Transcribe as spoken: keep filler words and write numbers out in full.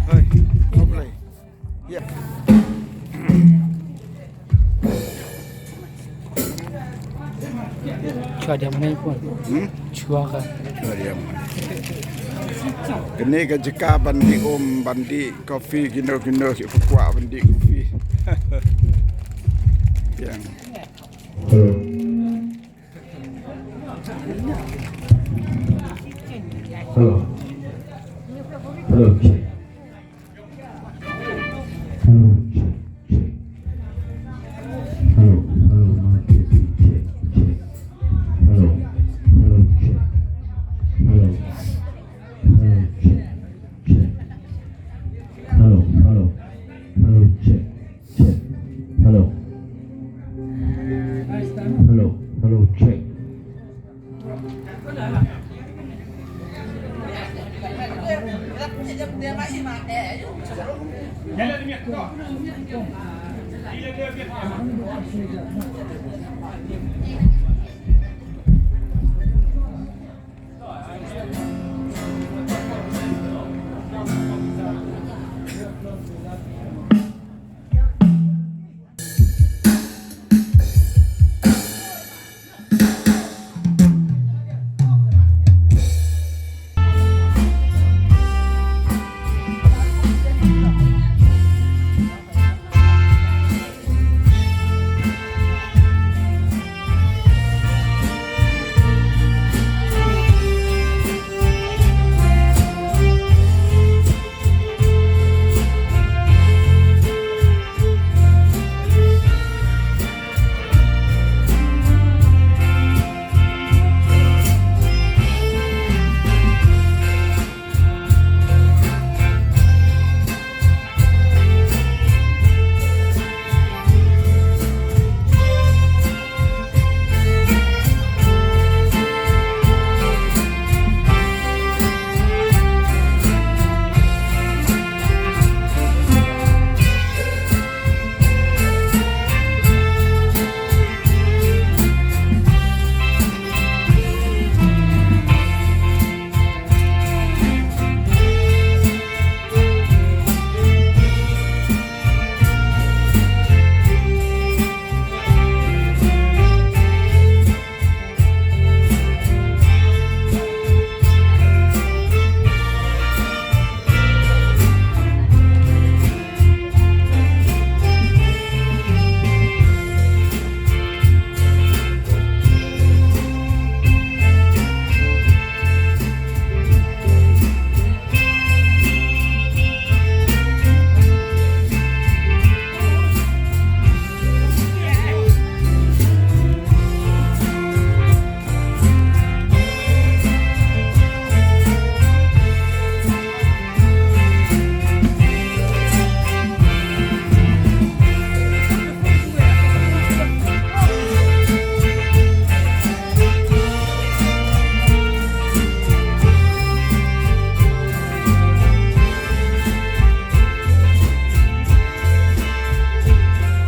Hoi, no play. Yeah. Chua diam ngai pon. Hmm? Chua ka. Chua diam. Kani ka jaka bandi um, bandi coffee, kino, kino, ki pakwa bandi coffee. Yang. Hello. Hello. Hello, check. Hello, check, check. Hello, hello, mic testing, check, check. Hello, hello, check. Hello, hello, check, check. Hello, hello, hello, check, check. Hello. Hello, hello, check.